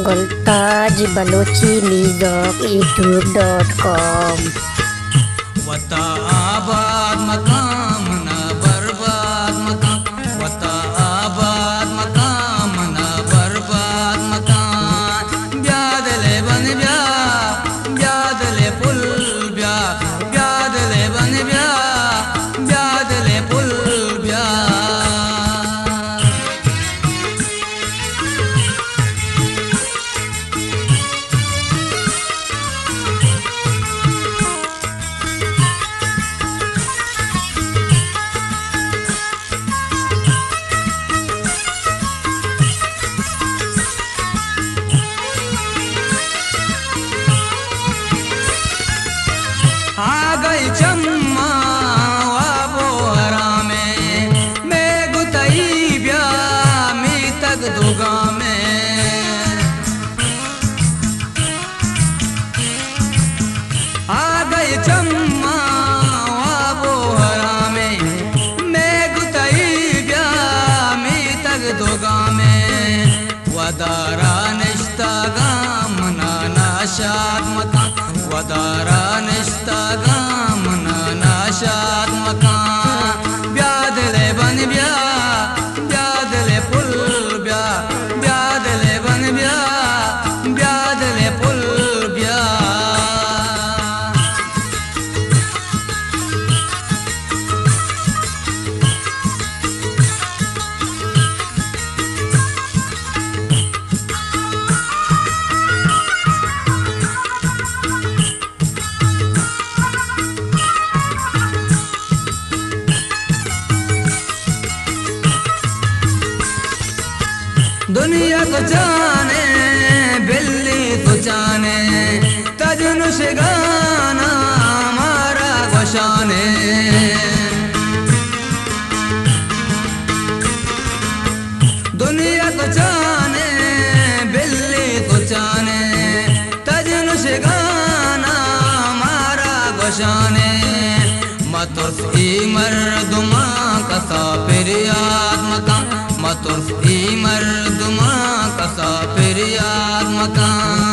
گلتاج Balochi music YouTube dot com. وتا آباد مکان، منا برباد مکان۔ وتا آباد مکان، منا برباد مکان۔ بیا دلے بن بیا، بیا دلے پل بیا، بیا دلے بن بیا، بیا دلے پل بیا۔ آگئی چماں واب و آرامیں، مے گتئی بیا میتگ دو گامیں۔ آگئی چماں واب و آرامیں، مے گتئی بیا میتگ دو گامیں۔ ودارا نشتگاں منا ناشاد مکن، ودارا نشتگاں منا ناشاد مکن۔ بیا دلے بن بیا، بیا دلے پل بیا، بیا دلے بن بیا، بیا دلے پل بیا۔ دنیا تو چانے، بلی تو چانے، تجن شگانا مارا گوشانے۔ دنیا تو چانے، بلی تو چانے، تجن شگانا مارا گوشانے۔ مترس ای مردماں کسا پریات مکن، مترس ای مردماں کسا پریات مکن۔